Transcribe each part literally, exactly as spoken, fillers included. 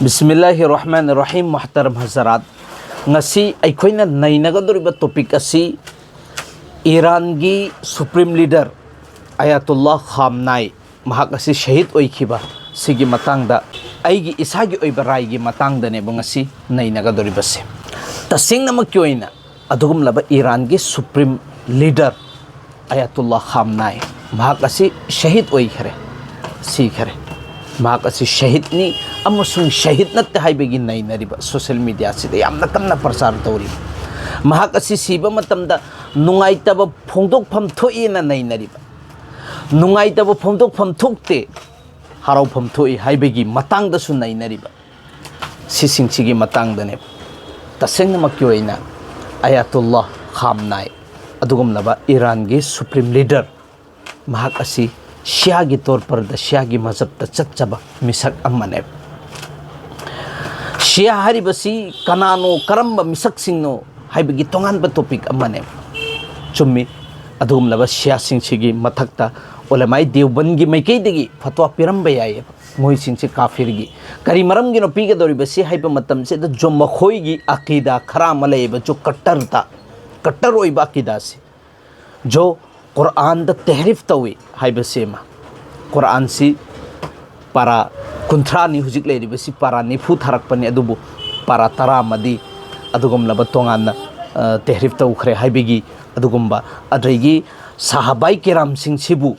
ꯕꯤꯁꯃꯤꯜꯂꯥꯍꯤꯔ ꯔꯍꯃꯥꯅꯤꯔ ꯔꯍꯤꯝ꯫ ꯃꯨꯍꯇꯔꯝ ꯍꯖꯔꯥꯠ, ꯉꯁꯤ ꯑꯩꯈꯣꯏꯅ ꯅꯩꯅꯒꯗꯧꯔꯤꯕ ꯇꯣꯄꯤꯛ ꯑꯁꯤ ꯏꯔꯥꯟꯒꯤ ꯁꯨꯄ꯭ꯔꯤꯝ ꯂꯤꯗꯔ ꯑꯌꯥꯇꯨꯜꯂꯥ ꯈꯥꯝꯅꯥꯏ, ꯃꯍꯥꯛ ꯑꯁꯤ ꯁꯍꯤꯗ ꯑꯣꯏꯈꯤꯕ ꯁꯤꯒꯤ ꯃꯇꯥꯡꯗ, ꯑꯩꯒꯤ ꯏꯁꯥꯒꯤ ꯑꯣꯏꯕ ꯔꯥꯏꯒꯤ ꯃꯇꯥꯡꯗꯅꯦꯕ ꯉꯁꯤ ꯅꯩꯅꯒꯗꯧꯔꯤꯕꯁꯦ꯫ ꯇꯁꯦꯡꯅꯃꯛꯀꯤ ꯑꯣꯏꯅ ꯑꯗꯨꯒꯨꯝꯂꯕ ꯏꯔꯥꯟꯒꯤ ꯁꯨꯄ꯭ꯔꯤꯝ ꯂꯤꯗꯔ ꯑꯌꯥꯇꯨꯜꯂꯥ ꯈꯥꯝꯅꯥꯏ, ꯃꯍꯥꯛ ꯑꯁꯤ ꯁꯍꯤꯗ ꯑꯣꯏꯈꯔꯦ, ꯁꯤꯈꯔꯦ꯫ ꯃꯍꯥꯛ ꯑꯁꯤ ꯁꯍꯤꯗꯅꯤ ꯑꯃꯁꯨꯡ ꯁꯍꯤꯗ ꯅꯠꯇꯦ ꯍꯥꯏꯕꯒꯤ ꯅꯩꯅꯔꯤꯕ, ꯁꯣꯁꯤꯌꯦꯜ ꯃꯤꯗꯤꯌꯥꯁꯤꯗ ꯌꯥꯝꯅ ꯀꯟꯅ ꯄ꯭ꯔꯆꯥꯔ ꯇꯧꯔꯤꯕ꯫ ꯃꯍꯥꯛ ꯑꯁꯤ ꯁꯤꯕ ꯃꯇꯝꯗ ꯅꯨꯡꯉꯥꯏꯇꯕ ꯐꯣꯡꯗꯣꯛꯐꯝ ꯊꯣꯛꯏꯅ ꯅꯩꯅꯔꯤꯕ꯫ ꯅꯨꯡꯉꯥꯏꯇꯕ ꯐꯣꯡꯗꯣꯛꯐꯝ ꯊꯣꯛꯇꯦ, ꯍꯔꯥꯎꯐꯝ ꯊꯣꯛꯏ ꯍꯥꯏꯕꯒꯤ ꯃꯇꯥꯡꯗꯁꯨ ꯅꯩꯅꯔꯤꯕ꯫ ꯁꯤꯁꯤꯡꯁꯤꯒꯤ ꯃꯇꯥꯡꯗꯅꯦꯕ꯫ ꯇꯁꯦꯡꯅꯃꯛꯀꯤ ꯑꯣꯏꯅ ꯑꯌꯥꯇꯨꯜꯂꯥ ꯈꯥꯝꯅꯥꯏ, ꯑꯗꯨꯒꯨꯝꯂꯕ ꯏꯔꯥꯟꯒꯤ ꯁꯨꯄ꯭ꯔꯤꯝ ꯂꯤꯗꯔ, ꯃꯍꯥꯛ ꯑꯁꯤ ꯁꯤꯌꯥꯒꯤ ꯇꯣꯔꯄꯔꯗ, ꯁꯤꯌꯥꯒꯤ ꯃꯖꯍꯕꯇ ꯆꯠꯆꯕ ꯃꯤꯁꯛ ꯑꯃꯅꯦꯕ꯫ ꯁꯤꯌꯥ ꯍꯥꯏꯔꯤꯕꯁꯤ ꯀꯅꯥꯅꯣ, ꯀꯔꯝꯕ ꯃꯤꯁꯛꯁꯤꯡꯅꯣ ꯍꯥꯏꯕꯒꯤ ꯇꯣꯉꯥꯟꯕ ꯇꯣꯄꯤꯛ ꯑꯃꯅꯦꯕ꯫ ꯆꯨꯝꯃꯤ, ꯑꯗꯨꯒꯨꯝꯂꯕ ꯁꯤꯌꯥꯁꯤꯡꯁꯤꯒꯤ ꯃꯊꯛꯇ ꯎꯂꯃꯥꯏ ꯗꯦꯋꯕꯟꯒꯤ ꯃꯥꯏꯀꯩꯗꯒꯤ ꯐꯠꯋꯥ ꯄꯤꯔꯝꯕ ꯌꯥꯏꯑꯕ꯫ ꯃꯣꯏꯁꯤꯡꯁꯦ ꯀꯥꯐꯤꯔꯒꯤ ꯀꯔꯤ ꯃꯔꯝꯒꯤꯅꯣ ꯄꯤꯒꯗꯧꯔꯤꯕꯁꯤ ꯍꯥꯏꯕ ꯃꯇꯝꯁꯤꯗ, ꯖꯣ ꯃꯈꯣꯏꯒꯤ ꯑꯀꯤꯗꯥ ꯈꯔ ꯑꯃ ꯂꯩꯌꯦꯕ, ꯖꯣ ꯀꯠꯇꯔꯗ, ꯀꯠꯇꯔ ꯑꯣꯏꯕ ꯑꯀꯤꯗꯥꯁꯤ, ꯖꯣ ꯀꯨꯔꯥꯟꯗ ꯇꯦꯍꯔꯤꯐ ꯇꯧꯏ ꯍꯥꯏꯕꯁꯤ ꯑꯃ꯫ ꯀꯨꯔꯥꯟꯁꯤ ꯄꯥꯔꯥ ꯀꯨꯟꯊ꯭ꯔꯥꯅꯤ, ꯍꯧꯖꯤꯛ ꯂꯩꯔꯤꯕꯁꯤ ꯄꯥꯔꯥ ꯅꯤꯐꯨ ꯊꯥꯔꯛꯄꯅꯤ, ꯑꯗꯨꯕꯨ ꯄꯥꯔꯥ ꯇꯔꯥ ꯑꯃꯗꯤ ꯑꯗꯨꯒꯨꯝꯂꯕ ꯇꯣꯉꯥꯟꯅ, ꯑ, ꯇꯦꯍꯔꯤꯐ ꯇꯧꯈ꯭ꯔꯦ ꯍꯥꯏꯕꯒꯤ ꯑꯗꯨꯒꯨꯝꯕ, ꯑꯗꯒꯤ ꯁꯍꯥꯕꯥꯏ ꯀꯤꯔꯥꯝꯁꯤꯡꯁꯤꯕꯨ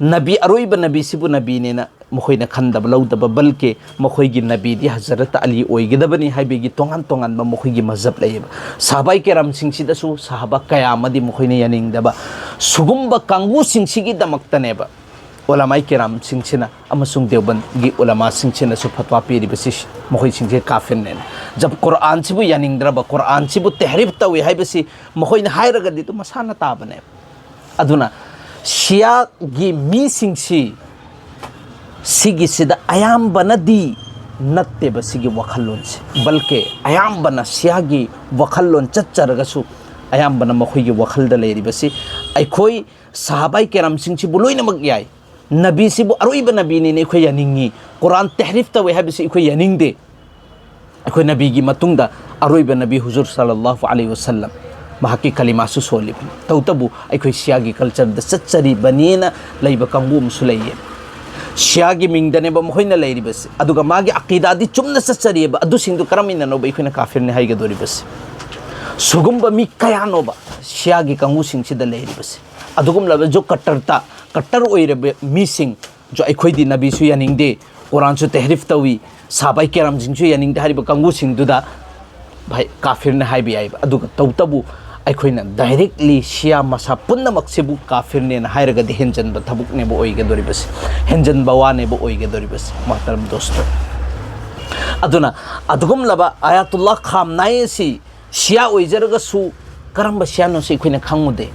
ꯅꯕꯤ, ꯑꯔꯣꯏꯕ ꯅꯕꯤꯁꯤꯕꯨ ꯅꯕꯤꯅꯦꯅ ꯃꯈꯣꯏꯅ ꯈꯟꯗꯕ ꯂꯧꯗꯕ, ꯕꯜꯀꯦ ꯃꯈꯣꯏꯒꯤ ꯅꯕꯤꯗꯤ ꯍꯖꯔꯠ ꯑꯂꯤ ꯑꯣꯏꯒꯗꯕꯅꯤ ꯍꯥꯏꯕꯒꯤ ꯇꯣꯉꯥꯟ ꯇꯣꯉꯥꯟꯕ ꯃꯈꯣꯏꯒꯤ ꯃꯖꯍꯕ ꯂꯩꯌꯦꯕ꯫ ꯁꯍꯥꯕꯥꯏ ꯀꯤꯔꯥꯝꯁꯤꯡꯁꯤꯗꯁꯨ ꯁꯍꯥꯕꯥ ꯀꯌꯥ ꯑꯃꯗꯤ ꯃꯈꯣꯏꯅ ꯌꯥꯅꯤꯡꯗꯕ꯫ ꯁꯨꯒꯨꯝꯕ ꯀꯥꯡꯕꯨꯁꯤꯡꯁꯤꯒꯤꯗꯃꯛꯇꯅꯦꯕ ꯎꯂꯃꯥꯏ ꯀꯤꯔꯥꯝꯁꯤꯡꯁꯤꯅ ꯑꯃꯁꯨꯡ ꯗꯦꯋꯕꯟꯒꯤ ꯎꯂꯃꯥꯁꯤꯡꯁꯤꯅꯁꯨ ꯐꯠꯋꯥ ꯄꯤꯔꯤꯕꯁꯤ, ꯃꯈꯣꯏꯁꯤꯡꯁꯦ ꯀꯥꯐꯤꯔꯅꯦꯅ꯫ ꯖꯕ ꯀꯨꯔꯥꯟꯁꯤꯕꯨ ꯌꯥꯅꯤꯡꯗ꯭ꯔꯕ, ꯀꯨꯔꯥꯟꯁꯤꯕꯨ ꯇꯦꯍꯔꯤꯐ ꯇꯧꯏ ꯍꯥꯏꯕꯁꯤ ꯃꯈꯣꯏꯅ ꯍꯥꯏꯔꯒꯗꯤ ꯑꯗꯨꯝ ꯃꯁꯥꯅ ꯇꯥꯕꯅꯦꯕ꯫ ꯑꯗꯨꯅ ꯁꯤꯌꯥꯒꯤ ꯃꯤꯁꯤꯡꯁꯤ ꯁꯤꯒꯤꯁꯤꯗ ꯑꯌꯥꯝꯕꯅꯗꯤ ꯅꯠꯇꯦꯕ ꯁꯤꯒꯤ ꯋꯥꯈꯜꯂꯣꯟꯁꯦ, ꯕꯜꯀꯦ ꯑꯌꯥꯝꯕꯅ ꯁꯤꯌꯥꯒꯤ ꯋꯥꯈꯜꯂꯣꯟ ꯆꯠꯆꯔꯒꯁꯨ, ꯑꯌꯥꯝꯕꯅ ꯃꯈꯣꯏꯒꯤ ꯋꯥꯈꯜꯗ ꯂꯩꯔꯤꯕꯁꯤ ꯑꯩꯈꯣꯏ ꯁꯍꯥꯕꯥꯏ ꯀꯦꯔꯥꯝꯁꯤꯡꯁꯤꯕꯨ ꯂꯣꯏꯅꯃꯛ ꯌꯥꯏ, ꯅꯕꯤꯁꯤꯕꯨ ꯑꯔꯣꯏꯕ ꯅꯕꯤꯅꯤꯅ ꯑꯩꯈꯣꯏ ꯌꯥꯅꯤꯡꯉꯤ, ꯀꯨꯔꯥꯟ ꯇꯍꯔꯤꯐ ꯇꯧꯋꯦ ꯍꯥꯏꯕꯁꯤ ꯑꯩꯈꯣꯏ ꯌꯥꯅꯤꯡꯗꯦ꯫ ꯑꯩꯈꯣꯏ ꯅꯕꯤꯒꯤ ꯃꯇꯨꯡꯗ ꯑꯔꯣꯏꯕ ꯅꯕꯤ ꯍꯨꯖꯨꯔ ꯁꯜꯂꯜꯂꯥꯍꯨ ꯑꯂꯩꯍꯤ ꯋꯥꯁꯜꯂꯝ, ꯃꯍꯥꯛꯀꯤ ꯀꯂꯤꯃꯥꯁꯨ ꯁꯣꯜꯂꯤꯕꯅꯤ꯫ ꯇꯧꯕꯇꯕꯨ ꯑꯩꯈꯣꯏ ꯁꯤꯌꯥꯒꯤ ꯀꯜꯆꯔꯗ ꯆꯠꯆꯔꯤꯕꯅꯤꯅ ꯂꯩꯕ ꯀꯥꯡꯕꯨ ꯑꯃꯁꯨ ꯂꯩꯌꯦ꯫ ꯁꯤꯌꯥꯒꯤ ꯃꯤꯡꯗꯅꯦꯕ ꯃꯈꯣꯏꯅ ꯂꯩꯔꯤꯕꯁꯤ, ꯑꯗꯨꯒ ꯃꯥꯒꯤ ꯑꯀꯤꯗꯥꯗꯤ ꯆꯨꯝꯅ ꯆꯠꯆꯔꯤꯑꯕ꯫ ꯑꯗꯨꯁꯤꯡꯗꯨ ꯀꯔꯝ ꯍꯥꯏꯅꯅꯣꯕ ꯑꯩꯈꯣꯏꯅ ꯀꯥꯐꯤꯔꯅꯤ ꯍꯥꯏꯒꯗꯧꯔꯤꯕꯁꯤ? ꯁꯨꯒꯨꯝꯕ ꯃꯤ ꯀꯌꯥꯅꯣꯕ ꯁꯤꯌꯥꯒꯤ ꯀꯥꯡꯕꯨꯁꯤꯡꯁꯤꯗ ꯂꯩꯔꯤꯕꯁꯤ? ꯑꯗꯨꯒꯨꯝꯂꯕ ꯖꯣ ꯀꯠꯇꯔꯇ, ꯀꯠꯇꯔ ꯑꯣꯏꯔꯕ ꯃꯤꯁꯤꯡ ꯖꯣ, ꯑꯩꯈꯣꯏꯗꯤ ꯅꯕꯤꯁꯨ ꯌꯥꯅꯤꯡꯗꯦ, ꯀꯨꯔꯥꯟꯁꯨ ꯇꯍꯔꯤꯐ ꯇꯧꯏ, ꯁꯥꯕꯥꯏ ꯀꯦꯔꯥꯝꯁꯤꯡꯁꯨ ꯌꯥꯅꯤꯡꯗꯦ ꯍꯥꯏꯔꯤꯕ ꯀꯥꯡꯕꯨꯁꯤꯡꯗꯨꯗ ꯚꯥꯏ, ꯀꯥꯐꯤꯔꯅ ꯍꯥꯏꯕ ꯌꯥꯏꯕ꯫ ꯑꯗꯨꯒ ꯇꯧꯕꯇꯕꯨ ꯑꯩꯈꯣꯏꯅ ꯗꯥꯏꯔꯦꯛꯂꯤ ꯁꯤꯌꯥ ꯃꯁꯥ ꯄꯨꯝꯅꯃꯛꯁꯤꯕꯨ ꯀꯥꯐꯤꯔꯅꯦꯅ ꯍꯥꯏꯔꯒꯗꯤ ꯍꯦꯟꯖꯟꯕ ꯊꯕꯛꯅꯦꯕ ꯑꯣꯏꯒꯗꯧꯔꯤꯕꯁꯤ, ꯍꯦꯟꯖꯟꯕ ꯋꯥꯅꯦꯕ ꯑꯣꯏꯒꯗꯧꯔꯤꯕꯁꯤ, ꯃꯍꯇꯔꯝ ꯗꯣꯁꯇꯣ꯫ ꯑꯗꯨꯅ ꯑꯗꯨꯒꯨꯝꯂꯕ ꯑꯌꯥꯇꯨꯜꯂꯥ ꯈꯥꯝꯅꯥꯏ ꯑꯁꯤ ꯁꯤꯌꯥ ꯑꯣꯏꯖꯔꯒꯁꯨ ꯀꯔꯝꯕ ꯁꯤꯌꯥꯅꯣꯁꯤ ꯑꯩꯈꯣꯏꯅ ꯈꯪꯉꯨꯗꯦ꯫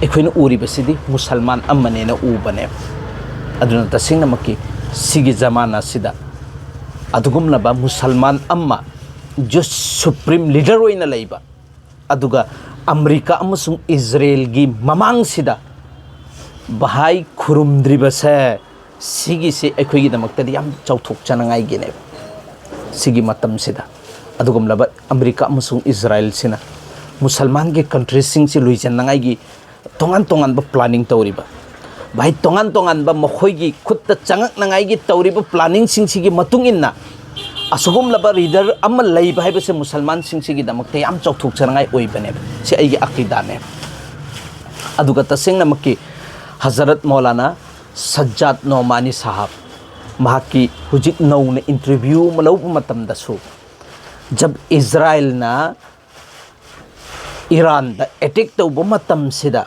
ꯑꯩꯈꯣꯏꯅ ꯎꯔꯤꯕꯁꯤꯗꯤ ꯃꯨꯁꯜꯃꯥꯟ ꯑꯃꯅꯦꯅ ꯎꯕꯅꯦꯕ꯫ ꯑꯗꯨꯅ ꯇꯁꯦꯡꯅꯃꯛꯀꯤ ꯁꯤꯒꯤ ꯖꯃꯥꯅꯥꯁꯤꯗ ꯑꯗꯨꯒꯨꯝꯂꯕ ꯃꯨꯁꯜꯃꯥꯟ ꯑꯃ ꯖꯨꯁ ꯁꯨꯄ꯭ꯔꯤꯝ ꯂꯤꯗꯔ ꯑꯣꯏꯅ ꯂꯩꯕ, ꯑꯗꯨꯒ ꯑꯃꯦꯔꯤꯀꯥ ꯑꯃꯁꯨꯡ ꯏꯖꯔꯦꯜꯒꯤ ꯃꯃꯥꯡꯁꯤꯗ ꯚꯥꯏ ꯈꯨꯔꯨꯝꯗ꯭ꯔꯤꯕꯁꯦ, ꯁꯤꯒꯤꯁꯦ ꯑꯩꯈꯣꯏꯒꯤꯗꯃꯛꯇꯗꯤ ꯌꯥꯝ ꯆꯥꯎꯊꯣꯛꯆꯅꯉꯥꯏꯒꯤꯅꯦꯕ꯫ ꯁꯤꯒꯤ ꯃꯇꯝꯁꯤꯗ ꯑꯗꯨꯒꯨꯝꯂꯕ ꯑꯃꯦꯔꯤꯀꯥ ꯑꯃꯁꯨꯡ ꯏꯖꯔꯦꯜꯁꯤꯅ ꯃꯨꯁꯜꯃꯥꯟꯒꯤ ꯀꯟꯇ꯭ꯔꯤꯁꯤꯡꯁꯤ ꯂꯣꯏꯁꯤꯟꯅꯉꯥꯏꯒꯤ ꯇꯣꯉꯥꯟ ꯇꯣꯉꯥꯟꯕ ꯄ꯭ꯂꯥꯅꯤꯡ ꯇꯧꯔꯤꯕ, ꯚꯥꯏ, ꯇꯣꯉꯥꯟ ꯇꯣꯉꯥꯟꯕ ꯃꯈꯣꯏꯒꯤ ꯈꯨꯠꯇ ꯆꯪꯉꯛꯅꯉꯥꯏꯒꯤ ꯇꯧꯔꯤꯕ ꯄ꯭ꯂꯥꯅꯤꯡꯁꯤꯡꯁꯤꯒꯤ ꯃꯇꯨꯡ ꯏꯟꯅ ꯑꯁꯤꯒꯨꯝꯂꯕ ꯂꯤꯗꯔ ꯑꯃ ꯂꯩꯕ ꯍꯥꯏꯕꯁꯦ ꯃꯨꯁꯜꯃꯥꯟꯁꯤꯡꯁꯤꯒꯤꯗꯃꯛꯇ ꯌꯥꯝ ꯆꯥꯎꯊꯣꯛꯆꯅꯉꯥꯏ ꯑꯣꯏꯕꯅꯦꯕ꯫ ꯁꯤ ꯑꯩꯒꯤ ꯑꯀꯤꯗꯥꯅꯦꯕ꯫ ꯑꯗꯨꯒ ꯇꯁꯦꯡꯅꯃꯛꯀꯤ ꯍꯖꯔꯠ ꯃꯧꯂꯥꯅꯥ ꯁꯖ꯭ꯖꯥꯗ ꯅꯣꯃꯥꯅꯤ ꯁꯥꯍꯕ, ꯃꯍꯥꯛꯀꯤ ꯍꯧꯖꯤꯛ ꯅꯧꯅ ꯏꯟꯇꯔꯚ꯭ꯌꯨ ꯑꯃ ꯂꯧꯕ ꯃꯇꯝꯗꯁꯨ, ꯖꯕ ꯏꯖꯔꯥꯏꯜꯅ ꯏꯔꯥꯟꯗ ꯑꯦꯇꯦꯛ ꯇꯧꯕ ꯃꯇꯝꯁꯤꯗ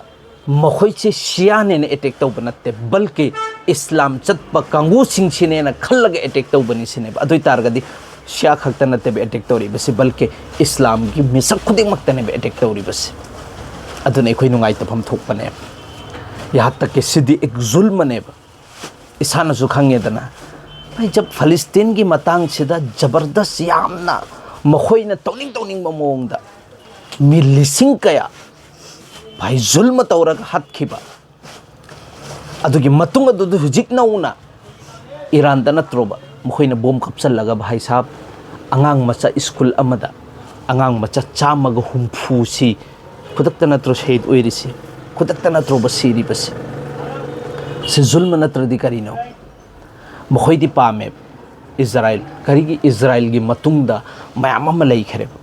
ꯃꯈꯣꯏꯁꯦ ꯁꯤꯌꯥꯅꯦꯅ ꯑꯦꯇꯦꯛ ꯇꯧꯕ ꯅꯠꯇꯦ, ꯕꯜꯀꯤ ꯏꯁꯂꯥꯝ ꯆꯠꯄ ꯀꯥꯡꯕꯨꯁꯤꯡꯁꯤꯅꯦꯅ ꯈꯜꯂꯒ ꯑꯦꯇꯦꯛ ꯇꯧꯕꯅꯤ ꯁꯤꯅꯦꯕ꯫ ꯑꯗꯨ ꯑꯣꯏ ꯇꯥꯔꯒꯗꯤ ꯁꯤꯌꯥ ꯈꯛꯇ ꯅꯠꯇꯦꯕ ꯑꯦꯇꯦꯛ ꯇꯧꯔꯤꯕꯁꯤ, ꯕꯜꯀꯤ ꯏꯁꯂꯥꯝꯒꯤ ꯃꯤꯁꯛ ꯈꯨꯗꯤꯡꯃꯛꯇꯅꯦꯕ ꯑꯦꯇꯦꯛ ꯇꯧꯔꯤꯕꯁꯤ꯫ ꯑꯗꯨꯅ ꯑꯩꯈꯣꯏ ꯅꯨꯡꯉꯥꯏꯇꯐꯝ ꯊꯣꯛꯄꯅꯦꯕ꯫ ꯌꯍꯥ ꯇꯛ ꯀꯤ ꯁꯤꯗꯤ ꯑꯦꯛ ꯖꯨꯜꯃꯅꯦꯕ꯫ ꯏꯁꯥꯅꯁꯨ ꯈꯪꯉꯦꯗꯅ, ꯚꯥꯏ, ꯖꯕ ꯐꯂꯤꯁꯇꯤꯟꯒꯤ ꯃꯇꯥꯡꯁꯤꯗ ꯖꯕꯔꯗꯁ ꯌꯥꯝꯅ ꯃꯈꯣꯏꯅ ꯇꯧꯅꯤꯡ ꯇꯧꯅꯤꯡꯕ ꯃꯑꯣꯡꯗ ꯃꯤ ꯂꯤꯁꯤꯡ ꯀꯌꯥ, ꯚꯥꯏ, ꯖꯨꯜꯃ ꯇꯧꯔꯒ ꯍꯥꯠꯈꯤꯕ, ꯑꯗꯨꯒꯤ ꯃꯇꯨꯡ ꯑꯗꯨꯗ ꯍꯧꯖꯤꯛ ꯅꯧꯅ ꯏꯔꯥꯟꯗ ꯅꯠꯇ꯭ꯔꯣꯕ ꯃꯈꯣꯏꯅ ꯕꯣꯝ ꯀꯥꯞꯆꯜꯂꯒ, ꯚꯥꯏ ꯁꯥꯍꯕ, ꯑꯉꯥꯡ ꯃꯆꯥ ꯁ꯭ꯀꯨꯜ ꯑꯃꯗ ꯑꯉꯥꯡ ꯃꯆꯥ ꯆꯥꯝꯃꯒ ꯍꯨꯝꯐꯨꯁꯤ ꯈꯨꯗꯛꯇ ꯅꯠꯇ꯭ꯔꯣ ꯁꯍꯤꯗ ꯑꯣꯏꯔꯤꯁꯤ? ꯈꯨꯗꯛꯇ ꯅꯠꯇ꯭ꯔꯣꯕ ꯁꯤꯔꯤꯕꯁꯤ? ꯁꯤ ꯖꯨꯜꯃ ꯅꯠꯇ꯭ꯔꯗꯤ ꯀꯔꯤꯅꯣ? ꯃꯈꯣꯏꯗꯤ ꯄꯥꯝꯃꯦ ꯏꯖꯔꯥꯏꯜ꯫ ꯀꯔꯤꯒꯤ? ꯏꯖꯔꯥꯏꯜꯒꯤ ꯃꯇꯨꯡꯗ ꯃꯌꯥꯝ ꯑꯃ ꯂꯩꯈ꯭ꯔꯦꯕ꯫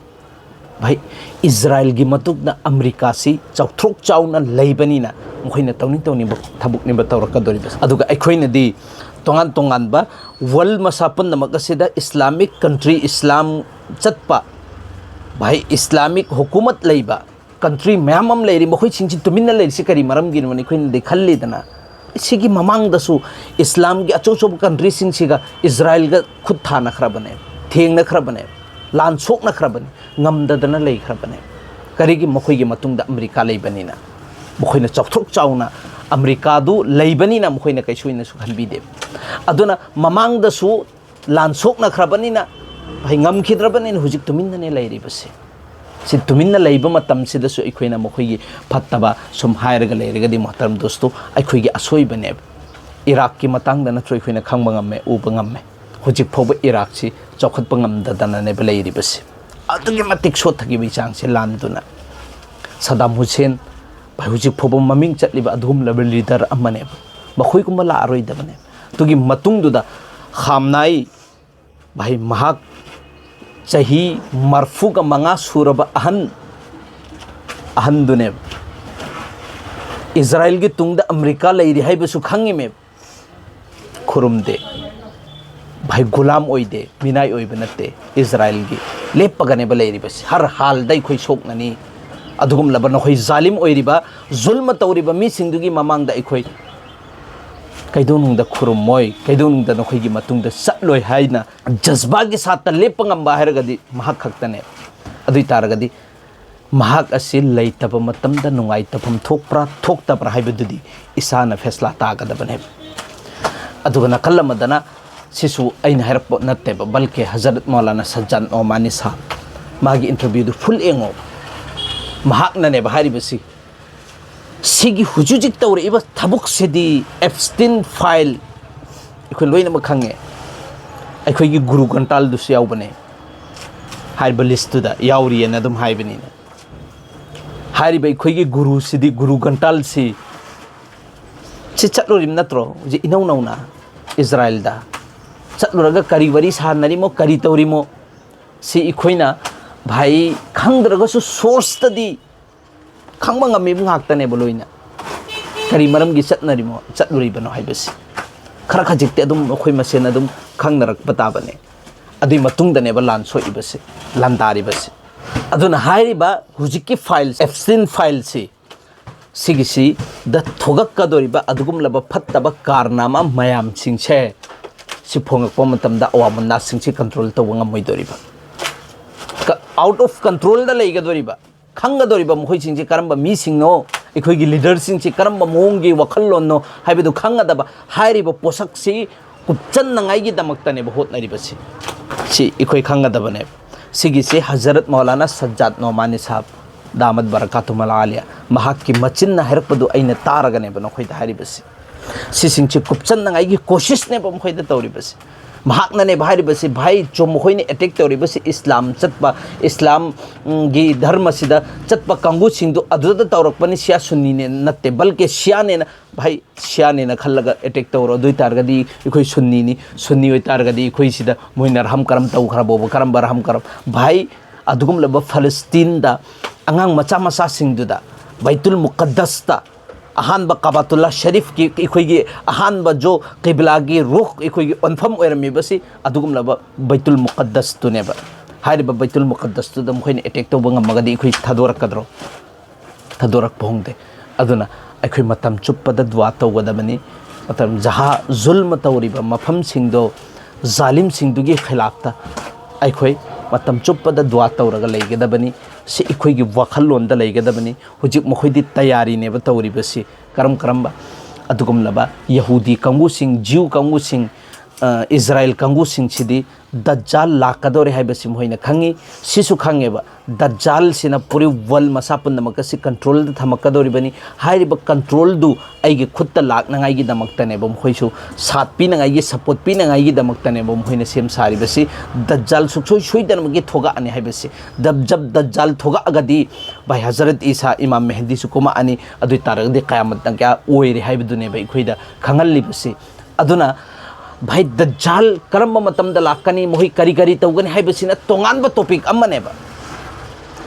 ꯚꯥꯏ, ꯏꯖꯔꯥꯏꯜꯒꯤ ꯃꯇꯨꯡꯗ ꯑꯃꯦꯔꯤꯀꯥꯁꯤ ꯆꯥꯎꯊ꯭ꯔꯣꯛ ꯆꯥꯎꯅ ꯂꯩꯕꯅꯤꯅ ꯃꯈꯣꯏꯅ ꯇꯧꯅꯤꯡ ꯇꯧꯅꯤꯡꯕ ꯊꯕꯛꯅꯦꯕ ꯇꯧꯔꯛꯀꯗꯧꯔꯤꯕꯁꯦ꯫ ꯑꯗꯨꯒ ꯑꯩꯈꯣꯏꯅꯗꯤ ꯇꯣꯉꯥꯟ ꯇꯣꯉꯥꯟꯕ ꯋꯥꯔꯜ ꯃꯁꯥ ꯄꯨꯝꯅꯃꯛ ꯑꯁꯤꯗ ꯏꯁꯂꯥꯃꯤꯛ ꯀꯟꯇ꯭ꯔꯤ, ꯏꯁꯂꯥꯝ ꯆꯠꯄ, ꯚꯥꯏ, ꯏꯁꯂꯥꯃꯤꯛ ꯍꯨꯀꯨꯃꯠ ꯂꯩꯕ ꯀꯟꯇ꯭ꯔꯤ ꯃꯌꯥꯝ ꯑꯃ ꯂꯩꯔꯤ, ꯃꯈꯣꯏꯁꯤꯡꯁꯤ ꯇꯨꯃꯤꯟꯅ ꯂꯩꯔꯤꯁꯤ ꯀꯔꯤ ꯃꯔꯝꯒꯤꯅꯣꯅ ꯑꯩꯈꯣꯏꯅꯗꯤ ꯈꯜꯂꯤꯗꯅ? ꯁꯤꯒꯤ ꯃꯃꯥꯡꯗꯁꯨ ꯏꯁꯂꯥꯝꯒꯤ ꯑꯆꯧ ꯑꯆꯧꯕ ꯀꯟꯇ꯭ꯔꯤꯁꯤꯡꯁꯤꯒ ꯏꯖꯔꯥꯏꯜꯒ ꯈꯨꯠ ꯊꯥꯅꯈ꯭ꯔꯕꯅꯦ, ꯊꯦꯡꯅꯈ꯭ꯔꯕꯅꯦ, ꯂꯥꯟ ꯁꯣꯛꯅꯈ꯭ꯔꯕꯅꯤ, ꯉꯝꯗꯗꯅ ꯂꯩꯈ꯭ꯔꯕꯅꯦ꯫ ꯀꯔꯤꯒꯤ? ꯃꯈꯣꯏꯒꯤ ꯃꯇꯨꯡꯗ ꯑꯃꯦꯔꯤꯀꯥ ꯂꯩꯕꯅꯤꯅ꯫ ꯃꯈꯣꯏꯅ ꯆꯥꯎꯊ꯭ꯔꯣꯛ ꯆꯥꯎꯅ ꯑꯃꯦꯔꯤꯀꯥꯗꯨ ꯂꯩꯕꯅꯤꯅ ꯃꯈꯣꯏꯅ ꯀꯩꯁꯨ ꯑꯣꯏꯅꯁꯨ ꯈꯟꯕꯤꯗꯦ꯫ ꯑꯗꯨꯅ ꯃꯃꯥꯡꯗꯁꯨ ꯂꯥꯟ ꯁꯣꯛꯅꯈ꯭ꯔꯕꯅꯤꯅ, ꯍꯩ, ꯉꯝꯈꯤꯗ꯭ꯔꯕꯅꯤꯅ ꯍꯧꯖꯤꯛ ꯇꯨꯃꯤꯟꯅꯅꯦ ꯂꯩꯔꯤꯕꯁꯦ꯫ ꯁꯤ ꯇꯨꯃꯤꯟꯅ ꯂꯩꯕ ꯃꯇꯝꯁꯤꯗꯁꯨ ꯑꯩꯈꯣꯏꯅ ꯃꯈꯣꯏꯒꯤ ꯐꯠꯇꯕ ꯁꯨꯝ ꯍꯥꯏꯔꯒ ꯂꯩꯔꯒꯗꯤ, ꯃꯣꯍꯇꯔꯝ ꯗꯣꯁꯇꯣ, ꯑꯩꯈꯣꯏꯒꯤ ꯑꯁꯣꯏꯕꯅꯦꯕ꯫ ꯏꯔꯥꯛꯀꯤ ꯃꯇꯥꯡꯗ ꯅꯠꯇ꯭ꯔꯣ ꯑꯩꯈꯣꯏꯅ ꯈꯪꯕ ꯉꯝꯃꯦ, ꯎꯕ ꯉꯝꯃꯦ꯫ ꯍꯧꯖꯤꯛ ꯐꯥꯎꯕ ꯏꯔꯥꯛꯁꯤ ꯆꯥꯎꯈꯠꯄ ꯉꯝꯗꯗꯅꯅꯦꯕ ꯂꯩꯔꯤꯕꯁꯦ꯫ ꯑꯗꯨꯛꯀꯤ ꯃꯇꯤꯛ ꯁꯣꯠꯊꯈꯤꯕꯒꯤ ꯆꯥꯡꯁꯦ ꯂꯥꯟꯗꯨꯅ꯫ ꯁꯗꯥꯝ ꯍꯨꯁꯦꯟ, ꯚꯥꯏ, ꯍꯧꯖꯤꯛ ꯐꯥꯎꯕ ꯃꯃꯤꯡ ꯆꯠꯂꯤꯕ ꯑꯗꯨꯒꯨꯝꯂꯕ ꯂꯤꯗꯔ ꯑꯃꯅꯦꯕ꯫ ꯃꯈꯣꯏꯒꯨꯝꯕ ꯂꯥꯛꯑꯔꯣꯏꯗꯕꯅꯦꯕ꯫ ꯑꯗꯨꯒꯤ ꯃꯇꯨꯡꯗꯨꯗ ꯈꯥꯝꯅꯥꯏ, ꯚꯥꯏ, ꯃꯍꯥꯛ ꯆꯍꯤ ꯃꯔꯐꯨꯒ ꯃꯉꯥ ꯁꯨꯔꯕ ꯑꯍꯟ, ꯑꯍꯟꯗꯨꯅꯦꯕ꯫ ꯏꯖꯔꯥꯏꯜꯒꯤ ꯇꯨꯡꯗ ꯑꯃꯦꯔꯤꯀꯥ ꯂꯩꯔꯤ ꯍꯥꯏꯕꯁꯨ ꯈꯪꯉꯤꯃꯦꯕ꯫ ꯈꯨꯔꯨꯝꯗꯦ, ꯚꯥꯏ, ꯒꯨꯂꯥꯝ ꯑꯣꯏꯗꯦ, ꯃꯤꯅꯥꯏ ꯑꯣꯏꯕ ꯅꯠꯇꯦ꯫ ꯏꯖꯔꯥꯏꯜꯒꯤ ꯂꯦꯞꯄꯒꯅꯦꯕ ꯂꯩꯔꯤꯕꯁꯤ꯫ ꯍꯔ ꯍꯥꯜꯗ ꯑꯩꯈꯣꯏ ꯁꯣꯛꯅꯅꯤ꯫ ꯑꯗꯨꯒꯨꯝꯂꯕ ꯅꯈꯣꯏ ꯖꯥꯂꯤꯝ ꯑꯣꯏꯔꯤꯕ, ꯖꯨꯜꯃ ꯇꯧꯔꯤꯕ ꯃꯤꯁꯤꯡꯗꯨꯒꯤ ꯃꯃꯥꯡꯗ ꯑꯩꯈꯣꯏ ꯀꯩꯗꯧꯅꯨꯡꯗ ꯈꯨꯔꯨꯝꯃꯣꯏ, ꯀꯩꯗꯧꯅꯨꯡꯗ ꯅꯈꯣꯏꯒꯤ ꯃꯇꯨꯡꯗ ꯆꯠꯂꯣꯏ ꯍꯥꯏꯅ ꯖꯖꯕꯥꯒꯤ ꯁꯥꯠꯇ ꯂꯦꯞꯄ ꯉꯝꯕ ꯍꯥꯏꯔꯒꯗꯤ ꯃꯍꯥꯛ ꯈꯛꯇꯅꯦ꯫ ꯑꯗꯨ ꯑꯣꯏ ꯇꯥꯔꯒꯗꯤ ꯃꯍꯥꯛ ꯑꯁꯤ ꯂꯩꯇꯕ ꯃꯇꯝꯗ ꯅꯨꯡꯉꯥꯏꯇꯐꯝ ꯊꯣꯛꯄ꯭ꯔꯥ ꯊꯣꯛꯇꯕ꯭ꯔꯥ ꯍꯥꯏꯕꯗꯨꯗꯤ ꯏꯁꯥꯅ ꯐꯦꯁꯂꯥ ꯇꯥꯒꯗꯕꯅꯦꯕ꯫ ꯑꯗꯨꯒ ꯅꯥꯀꯜ ꯑꯃꯗꯅ, ꯁꯤꯁꯨ ꯑꯩꯅ ꯍꯥꯏꯔꯛꯄ ꯅꯠꯇꯦꯕ, ꯕꯜꯀꯦ ꯍꯖꯔꯠ ꯃꯧꯂꯥꯅꯥ ꯁꯖꯥꯗ ꯅꯣꯃꯥꯅꯤ ꯁꯥꯍꯕ, ꯃꯥꯒꯤ ꯏꯟꯇꯔꯚ꯭ꯌꯨꯗꯨ ꯐꯨꯜ ꯌꯦꯡꯉꯣ꯫ ꯃꯍꯥꯛꯅꯅꯦꯕ ꯍꯥꯏꯔꯤꯕꯁꯤ, ꯁꯤꯒꯤ ꯍꯧꯖꯤꯛ ꯍꯧꯖꯤꯛ ꯇꯧꯔꯛꯏꯕ ꯊꯕꯛꯁꯤꯗꯤ ꯑꯦꯞꯁꯇꯤꯟ ꯐꯥꯏꯜ ꯑꯩꯈꯣꯏ ꯂꯣꯏꯅꯃꯛ ꯈꯪꯉꯦ꯫ ꯑꯩꯈꯣꯏꯒꯤ ꯒꯨꯔꯨ ꯒꯟꯇꯥꯜꯗꯨꯁꯨ ꯌꯥꯎꯕꯅꯦ ꯍꯥꯏꯔꯤꯕ ꯂꯤꯁꯇꯨꯗ, ꯌꯥꯎꯔꯤꯑꯅ ꯑꯗꯨꯝ ꯍꯥꯏꯕꯅꯤꯅ꯫ ꯍꯥꯏꯔꯤꯕ ꯑꯩꯈꯣꯏꯒꯤ ꯒꯨꯔꯨꯁꯤꯗꯤ, ꯒꯨꯔꯨ ꯒꯟꯇꯥꯜꯁꯤ, ꯁꯤ ꯆꯠꯂꯨꯔꯤꯕ ꯅꯠꯇ꯭ꯔꯣ ꯍꯧꯖꯤꯛ ꯏꯅꯧ ꯅꯧꯅ ꯏꯖꯔꯥꯏꯜꯗ? ꯆꯠꯂꯨꯔꯒ ꯀꯔꯤ ꯋꯥꯔꯤ ꯁꯥꯟꯅꯔꯤꯃꯣ, ꯀꯔꯤ ꯇꯧꯔꯤꯃꯣ, ꯁꯤ ꯑꯩꯈꯣꯏꯅ, ꯚꯥꯏ, ꯈꯪꯗ꯭ꯔꯒꯁꯨ ꯁꯣꯔꯁꯇꯗꯤ ꯈꯪꯕ ꯉꯝꯃꯤꯕ ꯉꯥꯛꯇꯅꯦꯕ ꯂꯣꯏꯅ꯫ ꯀꯔꯤ ꯃꯔꯝꯒꯤ ꯆꯠꯅꯔꯤꯃꯣ, ꯆꯠꯂꯨꯔꯤꯕꯅꯣ ꯍꯥꯏꯕꯁꯤ ꯈꯔ ꯈꯖꯤꯛꯇꯤ ꯑꯗꯨꯝ ꯑꯩꯈꯣꯏ ꯃꯁꯦꯟ ꯑꯗꯨꯝ ꯈꯪꯅꯔꯛꯄ ꯇꯥꯕꯅꯦ꯫ ꯑꯗꯨꯒꯤ ꯃꯇꯨꯡꯗꯅꯦꯕ ꯂꯥꯟ ꯁꯣꯛꯏꯕꯁꯦ, ꯂꯥꯟꯗꯥꯔꯤꯕꯁꯦ꯫ ꯑꯗꯨꯅ ꯍꯥꯏꯔꯤꯕ ꯍꯧꯖꯤꯛꯀꯤ ꯐꯥꯏꯜ, ꯑꯦꯞꯁꯇꯤꯟ ꯐꯥꯏꯜꯁꯤ, ꯁꯤꯒꯤꯁꯤꯗ ꯊꯣꯛꯂꯛꯀꯗꯧꯔꯤꯕ ꯑꯗꯨꯒꯨꯝꯂꯕ ꯐꯠꯇꯕ ꯀꯥꯔꯅꯥꯃ ꯃꯌꯥꯝꯁꯤꯡꯁꯦ, ꯁꯤ ꯐꯣꯡꯉꯛꯄ ꯃꯇꯝꯗ ꯑꯋꯥ ꯃꯨꯟꯅꯥꯁꯤꯡꯁꯤ ꯀꯟꯇ꯭ꯔꯣꯜ ꯇꯧꯕ ꯉꯝꯃꯣꯏꯗꯧꯔꯤꯕ, ꯑꯥꯎꯠ ꯑꯣꯐ ꯀꯟꯇ꯭ꯔꯣꯜꯗ ꯂꯩꯒꯗꯧꯔꯤꯕ, ꯈꯪꯒꯗꯧꯔꯤꯕ ꯃꯈꯣꯏꯁꯤꯡꯁꯤ ꯀꯔꯝꯕ ꯃꯤꯁꯤꯡꯅꯣ, ꯑꯩꯈꯣꯏꯒꯤ ꯂꯤꯗꯔꯁꯤꯡꯁꯤ ꯀꯔꯝꯕ ꯃꯑꯣꯡꯒꯤ ꯋꯥꯈꯜꯂꯣꯟꯅꯣ ꯍꯥꯏꯕꯗꯨ ꯈꯪꯒꯗꯕ, ꯍꯥꯏꯔꯤꯕ ꯄꯣꯠꯁꯛꯁꯤ ꯀꯨꯞꯆꯟꯅꯉꯥꯏꯒꯤꯗꯃꯛꯇꯅꯦꯕ ꯍꯣꯠꯅꯔꯤꯕꯁꯤ꯫ ꯁꯤ ꯑꯩꯈꯣꯏ ꯈꯪꯒꯗꯕꯅꯦꯕ꯫ ꯁꯤꯒꯤꯁꯤ ꯍꯖꯔꯠ ꯃꯧꯂꯥꯅꯥ ꯁꯖꯖꯥꯗ ꯅꯣꯃꯥꯅꯤ ꯁꯥꯍꯕ ꯗꯥꯃꯠ ꯕꯔꯀꯥꯇꯨꯃꯜ ꯑꯥꯂꯤꯌꯥ, ꯃꯍꯥꯛꯀꯤ ꯃꯆꯤꯟꯅ ꯍꯥꯏꯔꯛꯄꯗꯨ ꯑꯩꯅ ꯇꯥꯔꯒꯅꯦꯕ ꯅꯈꯣꯏꯗ ꯍꯥꯏꯔꯤꯕꯁꯤ꯫ ꯁꯤꯁꯤꯡꯁꯤ ꯀꯨꯞꯆꯟꯅꯉꯥꯏꯒꯤ ꯀꯣꯁꯤꯁꯅꯦꯕ ꯃꯈꯣꯏꯗ ꯇꯧꯔꯤꯕꯁꯤ꯫ ꯃꯍꯥꯛꯅꯅꯦꯕ ꯍꯥꯏꯔꯤꯕꯁꯤ, "ꯚꯥꯏ, ꯆꯨꯝ, ꯃꯈꯣꯏꯅ ꯑꯦꯇꯦꯛ ꯇꯧꯔꯤꯕꯁꯤ ꯏꯁꯂꯥꯝ ꯆꯠꯄ, ꯏꯁꯂꯥꯝꯒꯤ ꯙꯔꯃꯁꯤꯗ ꯆꯠꯄ ꯀꯥꯡꯕꯨꯁꯤꯡꯗꯨ ꯑꯗꯨꯗ ꯇꯧꯔꯛꯄꯅꯤ, ꯁꯤꯌꯥ ꯁꯨꯟꯅꯤꯅꯦ ꯅꯠꯇꯦ, ꯕꯜꯀꯦ ꯁꯤꯌꯥꯅꯦꯅ, ꯚꯥꯏ, ꯁꯤꯌꯥꯅꯦꯅ ꯈꯜꯂꯒ ꯑꯦꯇꯦꯛ ꯇꯧꯔꯣ꯫ ꯑꯗꯨ ꯑꯣꯏꯇꯥꯔꯒꯗꯤ ꯑꯩꯈꯣꯏ ꯁꯨꯟꯅꯤꯅꯤ, ꯁꯨꯟꯅꯤ ꯑꯣꯏꯇꯥꯔꯒꯗꯤ ꯑꯩꯈꯣꯏ ꯁꯤꯗ ꯃꯣꯏꯅ ꯔꯍꯝ ꯀꯔꯝ ꯇꯧꯈ꯭ꯔꯕꯣꯕ, ꯀꯔꯝꯕ ꯔꯍꯝ ꯀꯔꯝ?" ꯚꯥꯏ, ꯑꯗꯨꯒꯨꯝꯂꯕ ꯐꯂꯁꯇꯤꯟꯗ ꯑꯉꯥꯡ ꯃꯆꯥ ꯃꯆꯥꯁꯤꯡꯗꯨꯗ ꯕꯩꯇꯨꯜ ꯃꯨꯀꯗꯁꯇ, ꯑꯍꯥꯟꯕ ꯀꯥꯕꯥꯇꯨꯜꯂꯥ ꯁꯔꯤꯐꯀꯤ, ꯑꯩꯈꯣꯏꯒꯤ ꯑꯍꯥꯟꯕ ꯖꯣ ꯀꯤꯕꯂꯥꯒꯤ ꯔꯨꯈ, ꯑꯩꯈꯣꯏꯒꯤ ꯑꯣꯟꯐꯝ ꯑꯣꯏꯔꯝꯃꯤꯕꯁꯤ ꯑꯗꯨꯒꯨꯝꯂꯕ ꯕꯩꯇꯨꯜ ꯃꯨꯀꯗꯁꯇꯨꯅꯦꯕ꯫ ꯍꯥꯏꯔꯤꯕ ꯕꯩꯇꯨꯜ ꯃꯨꯀꯗꯁꯇꯨꯗ ꯃꯈꯣꯏꯅ ꯑꯦꯇꯦꯛ ꯇꯧꯕ ꯉꯝꯃꯒꯗꯤ ꯑꯩꯈꯣꯏ ꯊꯥꯗꯣꯔꯛꯀꯗ꯭ꯔꯣ? ꯊꯥꯗꯣꯔꯛꯄ ꯍꯧꯗꯦ꯫ ꯑꯗꯨꯅ ꯑꯩꯈꯣꯏ ꯃꯇꯝ ꯆꯨꯞꯄꯗ ꯗꯨꯋꯥ ꯇꯧꯒꯗꯕꯅꯤ꯫ ꯃꯇꯝ ꯖꯍꯥ ꯖꯨꯜꯃ ꯇꯧꯔꯤꯕ ꯃꯐꯝꯁꯤꯡꯗꯣ, ꯖꯥꯂꯤꯝꯁꯤꯡꯗꯨꯒꯤ ꯈꯤꯂꯥꯐꯇ ꯑꯩꯈꯣꯏ ꯃꯇꯝ ꯆꯨꯞꯄꯗ ꯗꯨꯋꯥ ꯇꯧꯔꯒ ꯂꯩꯒꯗꯕꯅꯤ꯫ ꯁꯤ ꯑꯩꯈꯣꯏꯒꯤ ꯋꯥꯈꯜꯂꯣꯟꯗ ꯂꯩꯒꯗꯕꯅꯤ꯫ ꯍꯧꯖꯤꯛ ꯃꯈꯣꯏꯗꯤ ꯇꯌꯥꯔꯤꯅꯦꯕ ꯇꯧꯔꯤꯕꯁꯤ꯫ ꯀꯔꯝ ꯀꯔꯝꯕ ꯑꯗꯨꯒꯨꯝꯂꯕ ꯌꯍꯨꯗꯤ ꯀꯥꯡꯕꯨꯁꯤꯡ, ꯖ꯭ꯌꯨ ꯀꯥꯡꯕꯨꯁꯤꯡ, ꯏꯁꯔꯥꯏꯜ ꯀꯥꯡꯕꯨꯁꯤꯡꯁꯤꯗꯤ ꯗꯖꯥꯜ ꯂꯥꯛꯀꯗꯧꯔꯦ ꯍꯥꯏꯕꯁꯤ ꯃꯈꯣꯏꯅ ꯈꯪꯉꯤ꯫ ꯁꯤꯁꯨ ꯈꯪꯉꯦꯕ, ꯗꯖꯥꯜꯁꯤꯅ ꯄꯨꯔꯤ ꯋꯥꯔꯜ ꯃꯁꯥ ꯄꯨꯝꯅꯃꯛ ꯑꯁꯤ ꯀꯟꯇ꯭ꯔꯣꯜꯗ ꯊꯝꯃꯛꯀꯗꯧꯔꯤꯕꯅꯤ꯫ ꯍꯥꯏꯔꯤꯕ ꯀꯟꯇ꯭ꯔꯣꯜꯗꯨ ꯑꯩꯒꯤ ꯈꯨꯠꯇ ꯂꯥꯛꯅꯉꯥꯏꯒꯤꯗꯃꯛꯇꯅꯦꯕ ꯃꯈꯣꯏꯁꯨ ꯁꯥꯠ ꯄꯤꯅꯉꯥꯏꯒꯤ, ꯁꯞꯄꯣꯔꯠ ꯄꯤꯅꯉꯥꯏꯒꯤꯗꯃꯛꯇꯅꯦꯕ ꯃꯈꯣꯏꯅ ꯁꯦꯝ ꯁꯥꯔꯤꯕꯁꯤ꯫ ꯗꯖꯥꯜ ꯁꯨꯡꯁꯣꯏ ꯁꯣꯏꯗꯅꯃꯛꯀꯤ ꯊꯣꯛꯂꯛꯑꯅꯤ ꯍꯥꯏꯕꯁꯤ꯫ ꯗꯕ ꯖꯕ ꯗꯖꯥꯜ ꯊꯣꯛꯂꯛꯑꯒꯗꯤ ꯚꯥꯏ ꯍꯖꯔꯠ ꯏꯁꯥ ꯏꯃꯥꯝ ꯃꯦꯍꯗꯤꯁꯨ ꯀꯨꯝꯃꯛꯑꯅꯤ꯫ ꯑꯗꯨ ꯑꯣꯏ ꯇꯥꯔꯒꯗꯤ ꯀꯌꯥꯃꯠꯅ ꯀꯌꯥ ꯑꯣꯏꯔꯦ ꯍꯥꯏꯕꯗꯨꯅꯦꯕ ꯑꯩꯈꯣꯏꯗ ꯈꯪꯍꯜꯂꯤꯕꯁꯤ꯫ ꯑꯗꯨꯅ ꯚꯥꯏ ꯗꯖꯥꯜ ꯀꯔꯝꯕ ꯃꯇꯝꯗ ꯂꯥꯛꯀꯅꯤ, ꯃꯈꯣꯏ ꯀꯔꯤ ꯀꯔꯤ ꯇꯧꯒꯅꯤ ꯍꯥꯏꯕꯁꯤꯅ ꯇꯣꯉꯥꯟꯕ ꯇꯣꯄꯤꯛ ꯑꯃꯅꯦꯕ꯫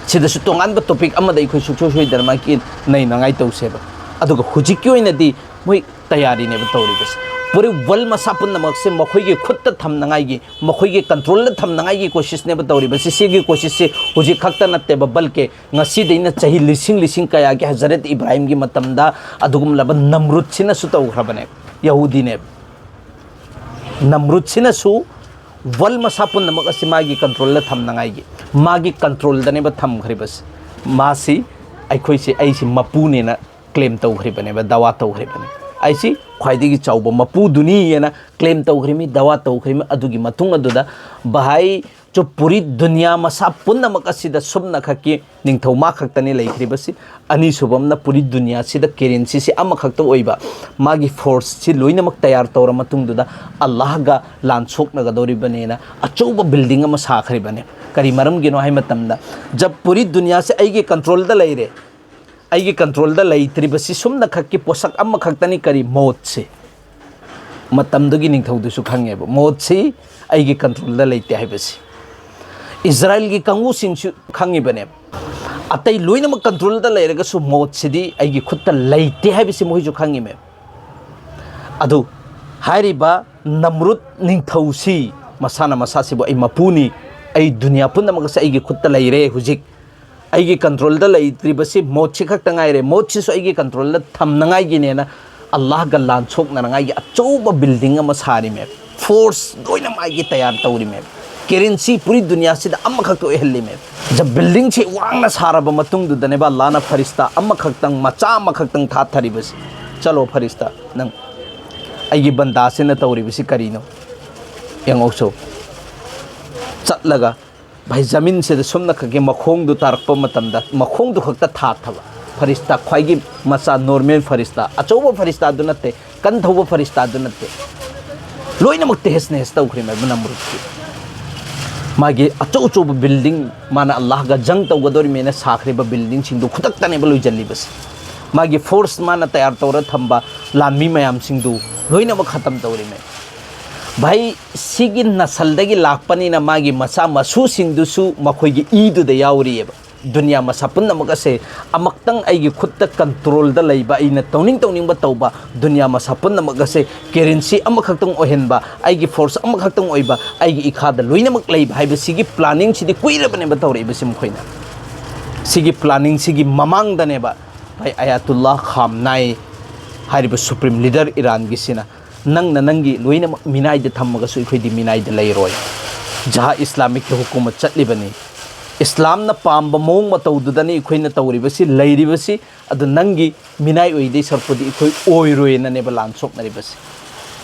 ꯁꯤꯗꯁꯨ ꯇꯣꯉꯥꯟꯕ ꯇꯣꯄꯤꯛ ꯑꯃꯗ ꯑꯩꯈꯣꯏ ꯁꯨꯡꯁꯣꯏ ꯁꯣꯏꯗꯅꯃꯛꯀꯤ ꯅꯩꯅꯉꯥꯏ ꯇꯧꯁꯦꯕ꯫ ꯑꯗꯨꯒ ꯍꯧꯖꯤꯛꯀꯤ ꯑꯣꯏꯅꯗꯤ ꯃꯣꯏ ꯇꯌꯥꯔꯤꯅꯦꯕ ꯇꯧꯔꯤꯕꯁꯦ꯫ ꯄꯨꯔꯤ ꯋꯥꯔꯜ ꯃꯁꯥ ꯄꯨꯝꯅꯃꯛꯁꯦ ꯃꯈꯣꯏꯒꯤ ꯈꯨꯠꯇ ꯊꯝꯅꯉꯥꯏꯒꯤ, ꯃꯈꯣꯏꯒꯤ ꯀꯟꯇ꯭ꯔꯣꯜꯗ ꯊꯝꯅꯉꯥꯏꯒꯤ ꯀꯣꯁꯤꯁꯅꯦꯕ ꯇꯧꯔꯤꯕꯁꯤ꯫ ꯁꯤꯒꯤ ꯀꯣꯁꯤꯁꯁꯤ ꯍꯧꯖꯤꯛ ꯈꯛꯇ ꯅꯠꯇꯦꯕ, ꯕꯜꯀꯦ ꯉꯁꯤꯗꯩꯅ ꯆꯍꯤ ꯂꯤꯁꯤꯡ ꯂꯤꯁꯤꯡ ꯀꯌꯥꯒꯤ ꯍꯖꯔꯠ ꯏꯕ꯭ꯔꯥꯍꯤꯝꯒꯤ ꯃꯇꯝꯗ ꯑꯗꯨꯒꯨꯝꯂꯕ ꯅꯝꯔꯨꯠꯁꯤꯅꯁꯨ ꯇꯧꯈ꯭ꯔꯕꯅꯦ, ꯌꯍꯨꯗꯤꯅꯦꯕ꯫ ꯅꯝꯔꯨꯠꯁꯤꯅꯁꯨ ꯋꯥꯔꯜ ꯃꯁꯥ ꯄꯨꯝꯅꯃꯛ ꯑꯁꯤ ꯃꯥꯒꯤ ꯀꯟꯇ꯭ꯔꯣꯜꯗ ꯊꯝꯅꯉꯥꯏꯒꯤ, ꯃꯥꯒꯤ ꯀꯟꯇ꯭ꯔꯣꯜꯗꯅꯦꯕ ꯊꯝꯈ꯭ꯔꯤꯕꯁꯤ꯫ ꯃꯥꯁꯤ ꯑꯩꯈꯣꯏꯁꯤ, ꯑꯩꯁꯤ ꯃꯄꯨꯅꯦꯅ ꯀ꯭ꯂꯦꯝ ꯇꯧꯈ꯭ꯔꯤꯕꯅꯦꯕ, ꯗꯋꯥ ꯇꯧꯈ꯭ꯔꯤꯕꯅꯦ꯫ ꯑꯩꯁꯤ ꯈ꯭ꯋꯥꯏꯗꯒꯤ ꯆꯥꯎꯕ ꯃꯄꯨꯗꯨꯅꯤ ꯍꯥꯏꯅ ꯀ꯭ꯂꯦꯝ ꯇꯧꯈ꯭ꯔꯤꯃꯤ, ꯗꯋꯥ ꯇꯧꯈ꯭ꯔꯤꯃꯤ꯫ ꯑꯗꯨꯒꯤ ꯃꯇꯨꯡ ꯑꯗꯨꯗ ꯚꯥꯏ ꯆꯨꯞ ꯄꯨꯔꯤ ꯗꯨꯅꯤꯌꯥ ꯃꯁꯥ ꯄꯨꯝꯅꯃꯛ ꯑꯁꯤꯗ ꯁꯨꯞꯅꯈꯛꯀꯤ ꯅꯤꯡꯊꯧ ꯃꯥ ꯈꯛꯇꯅꯤ ꯂꯩꯈ꯭ꯔꯤꯕꯁꯤ꯫ ꯑꯅꯤꯁꯨꯕ ꯑꯃꯅ ꯄꯨꯔꯤ ꯗꯨꯅꯤꯌꯥꯁꯤꯗ ꯀꯔꯦꯟꯁꯤꯁꯤ ꯑꯃꯈꯛꯇ ꯑꯣꯏꯕ, ꯃꯥꯒꯤ ꯐꯣꯔꯁꯁꯤ ꯂꯣꯏꯅꯃꯛ ꯇꯌꯥꯔ ꯇꯧꯔ ꯃꯇꯨꯡꯗꯨꯗ ꯑꯜꯂꯥꯍꯒ ꯂꯥꯟ ꯁꯣꯛꯅꯒꯗꯧꯔꯤꯕꯅꯦꯅ ꯑꯆꯧꯕ ꯕꯤꯜꯗꯤꯡ ꯑꯃ ꯁꯥꯈ꯭ꯔꯤꯕꯅꯦ꯫ ꯀꯔꯤ ꯃꯔꯝꯒꯤꯅꯣ ꯍꯥꯏ ꯃꯇꯝꯗ, ꯖꯕ ꯄꯨꯔꯤ ꯗꯨꯅꯤꯌꯥꯁꯦ ꯑꯩꯒꯤ ꯀꯟꯇ꯭ꯔꯣꯜꯗ ꯂꯩꯔꯦ, ꯑꯩꯒꯤ ꯀꯟꯇ꯭ꯔꯣꯜꯗ ꯂꯩꯇ꯭ꯔꯤꯕꯁꯤ ꯁꯨꯝꯅꯈꯛꯀꯤ ꯄꯣꯠꯁꯛ ꯑꯃꯈꯛꯇꯅꯤ, ꯀꯔꯤ? ꯃꯣꯠꯁꯤ꯫ ꯃꯇꯝꯗꯨꯒꯤ ꯅꯤꯡꯊꯧꯗꯨꯁꯨ ꯈꯪꯉꯦꯕ, ꯃꯣꯠꯁꯤ ꯑꯩꯒꯤ ꯀꯟꯇ꯭ꯔꯣꯜꯗ ꯂꯩꯇꯦ ꯍꯥꯏꯕꯁꯤ꯫ ꯏꯁꯔꯥꯏꯜꯒꯤ ꯀꯥꯡꯕꯨꯁꯤꯡꯁꯨ ꯈꯪꯉꯤꯕꯅꯦꯕ, ꯑꯇꯩ ꯂꯣꯏꯅꯃꯛ ꯀꯟꯇ꯭ꯔꯣꯜꯗ ꯂꯩꯔꯒꯁꯨ ꯃꯣꯠꯁꯤꯗꯤ ꯑꯩꯒꯤ ꯈꯨꯠꯇ ꯂꯩꯇꯦ ꯍꯥꯏꯕꯁꯤ ꯃꯈꯣꯏꯁꯨ ꯈꯪꯉꯤꯃꯦꯕ꯫ ꯑꯗꯨ ꯍꯥꯏꯔꯤꯕ ꯅꯝꯔꯨꯠ ꯅꯤꯡꯊꯧꯁꯤ ꯃꯁꯥꯅ ꯃꯁꯥꯁꯤꯕꯨ ꯑꯩ ꯃꯄꯨꯅꯤ, ꯑꯩ ꯗꯨꯅꯤꯌꯥ ꯄꯨꯝꯅꯃꯛ ꯑꯁꯤ ꯑꯩꯒꯤ ꯈꯨꯠꯇ ꯂꯩꯔꯦ, ꯍꯧꯖꯤꯛ ꯑꯩꯒꯤ ꯀꯟꯇ꯭ꯔꯣꯜꯗ ꯂꯩꯇ꯭ꯔꯤꯕꯁꯤ ꯃꯣꯠꯁꯤ ꯈꯛꯇ ꯉꯥꯏꯔꯦ, ꯃꯣꯠꯁꯤꯁꯨ ꯑꯩꯒꯤ ꯀꯟꯇ꯭ꯔꯣꯜꯗ ꯊꯝꯅꯉꯥꯏꯒꯤꯅꯦꯅ ꯑꯜꯂꯥꯍꯒ ꯂꯥꯟ ꯁꯣꯛꯅꯅꯉꯥꯏꯒꯤ ꯑꯆꯧꯕ ꯕꯤꯜꯗꯤꯡ ꯑꯃ ꯁꯥꯔꯤꯃꯦꯕ꯫ ꯐꯣꯔꯁ ꯂꯣꯏꯅ ꯃꯥꯒꯤ ꯇꯌꯥꯔ ꯇꯧꯔꯤꯃꯦꯕ꯫ ꯀꯔꯦꯟꯁꯤ ꯄꯨꯔꯤ ꯗꯨꯅꯤꯌꯥꯁꯤꯗ ꯑꯃꯈꯛꯇ ꯑꯣꯏꯍꯜꯂꯤꯃꯦꯕ꯫ ꯖ-, ꯕꯤꯜꯗꯤꯡꯁꯤ ꯋꯥꯡꯅ ꯁꯥꯔꯕ ꯃꯇꯨꯡꯗꯨꯗꯅꯦꯕ ꯑꯜꯂꯥꯍꯅ ꯐꯔꯤꯁꯇꯥ ꯑꯃꯈꯛꯇꯪ, ꯃꯆꯥ ꯑꯃꯈꯛꯇꯪ ꯊꯥꯊꯔꯤꯕꯁꯤ꯫ "ꯆꯠꯂꯣ ꯐꯔꯤꯁꯇꯥ, ꯅꯪ ꯑꯩꯒꯤ ꯕꯟꯗꯥꯁꯤꯅ ꯇꯧꯔꯤꯕꯁꯤ ꯀꯔꯤꯅꯣ? ꯌꯦꯡꯉꯧꯁꯨ ꯆꯠꯂꯒ ꯚꯥꯏ ꯖꯃꯤꯟꯁꯤꯗ ꯁꯨꯝꯅ ꯈꯛꯀꯤ ꯃꯈꯣꯡꯗꯨ ꯇꯥꯔꯛꯄ ꯃꯇꯝꯗ ꯃꯈꯣꯡꯗꯨ ꯈꯛꯇ ꯊꯥꯊꯕ ꯐꯔꯤꯁꯇꯥ, ꯈ꯭ꯋꯥꯏꯒꯤ ꯃꯆꯥ ꯅꯣꯔꯃꯦꯜ ꯐꯔꯤꯁꯇꯥ, ꯑꯆꯧꯕ ꯐꯔꯤꯁꯇꯥꯗꯨ ꯅꯠꯇꯦ, ꯀꯟ ꯊꯧꯕ ꯐꯔꯤꯁꯇꯥꯗꯨ ꯅꯠꯇꯦ, ꯂꯣꯏꯅꯃꯛ ꯇꯦꯍꯁ ꯅꯦꯍꯁ ꯇꯧꯈ꯭ꯔꯦ ꯃꯥꯏꯕ ꯅꯝꯔꯨꯗꯀꯤ꯫ ꯃꯥꯒꯤ ꯑꯆꯧ ꯑꯆꯧꯕ ꯕꯤꯜꯗꯤꯡ, ꯃꯥꯅ ꯑꯜꯂꯥꯍꯒ ꯖꯪ ꯇꯧꯒꯗꯧꯔꯤꯃꯦꯅ ꯁꯥꯈ꯭ꯔꯤꯕ ꯕꯤꯜꯗꯤꯡꯁꯤꯡꯗꯨ ꯈꯨꯗꯛꯇꯅꯦꯕ ꯂꯣꯏꯁꯤꯜꯂꯤꯕꯁꯦ꯫ ꯃꯥꯒꯤ ꯐꯣꯔꯁ, ꯃꯥꯅ ꯇꯌꯥꯔ ꯇꯧꯔ ꯊꯝꯕ ꯂꯥꯟꯃꯤ ꯃꯌꯥꯝꯁꯤꯡꯗꯨ ꯂꯣꯏꯅꯃꯛ ꯈꯇꯝ ꯇꯧꯔꯤꯃꯦ꯫ ꯚꯥꯏ, ꯁꯤꯒꯤ ꯅꯁꯜꯗꯒꯤ ꯂꯥꯛꯄꯅꯤꯅ ꯃꯥꯒꯤ ꯃꯆꯥ ꯃꯁꯨꯁꯤꯡꯗꯨꯁꯨ ꯃꯈꯣꯏꯒꯤ ꯏꯗꯨꯗ ꯌꯥꯎꯔꯤꯑꯕ꯫ ꯗꯨꯅꯤꯌꯥ ꯃꯁꯥ ꯄꯨꯝꯅꯃꯛ ꯑꯁꯦ ꯑꯃꯛꯇꯪ ꯑꯩꯒꯤ ꯈꯨꯠꯇ ꯀꯟꯇ꯭ꯔꯣꯜꯗ ꯂꯩꯕ, ꯑꯩꯅ ꯇꯧꯅꯤꯡ ꯇꯧꯅꯤꯡꯕ ꯇꯧꯕ, ꯗꯨꯅꯤꯌꯥ ꯃꯁꯥ ꯄꯨꯝꯅꯃꯛ ꯑꯁꯦ ꯀꯔꯦꯟꯁꯤ ꯑꯃꯈꯛꯇꯪ ꯑꯣꯏꯍꯟꯕ, ꯑꯩꯒꯤ ꯐꯣꯔꯁ ꯑꯃꯈꯛꯇꯪ ꯑꯣꯏꯕ, ꯑꯩꯒꯤ ꯏꯈꯥꯗ ꯂꯣꯏꯅꯃꯛ ꯂꯩꯕ ꯍꯥꯏꯕꯁꯤꯒꯤ ꯄ꯭ꯂꯥꯅꯤꯡꯁꯤꯗꯤ ꯀꯨꯏꯔꯕꯅꯦꯕ ꯇꯧꯔꯛꯏꯕꯁꯤ ꯃꯈꯣꯏꯅ꯫ ꯁꯤꯒꯤ ꯄ꯭ꯂꯥꯅꯤꯡꯁꯤꯒꯤ ꯃꯃꯥꯡꯗꯅꯦꯕ ꯚꯥꯏ ꯑꯌꯥꯇꯨꯜꯂꯥ ꯈꯥꯝꯅꯥꯏ ꯍꯥꯏꯔꯤꯕ ꯁꯨꯄ꯭ꯔꯤꯝ ꯂꯤꯗꯔ ꯏꯔꯥꯟꯒꯤꯁꯤꯅ, "ꯅꯪꯅ ꯅꯪꯒꯤ ꯂꯣꯏꯅꯃꯛ ꯃꯤꯅꯥꯏꯗ ꯊꯝꯃꯒꯁꯨ ꯑꯩꯈꯣꯏꯗꯤ ꯃꯤꯅꯥꯏꯗ ꯂꯩꯔꯣꯏ꯫ ꯖꯍꯥ ꯏꯁꯂꯥꯃꯤꯛꯀꯤ ꯍꯨꯀꯨꯃꯠ ꯆꯠꯂꯤꯕꯅꯤ꯫ ꯏꯁꯂꯥꯝꯅ ꯄꯥꯝꯕ ꯃꯑꯣꯡ ꯃꯇꯧꯗꯨꯗꯅꯤ ꯑꯩꯈꯣꯏꯅ ꯇꯧꯔꯤꯕꯁꯤ, ꯂꯩꯔꯤꯕꯁꯤ꯫ ꯑꯗꯨ ꯅꯪꯒꯤ ꯃꯤꯅꯥꯏ ꯑꯣꯏꯗꯣꯏ ꯁꯔꯨꯛꯄꯨꯗꯤ ꯑꯩꯈꯣꯏ ꯑꯣꯏꯔꯣꯏꯅꯅꯦꯕ ꯂꯥꯟ ꯁꯣꯛꯅꯔꯤꯕꯁꯤ"꯫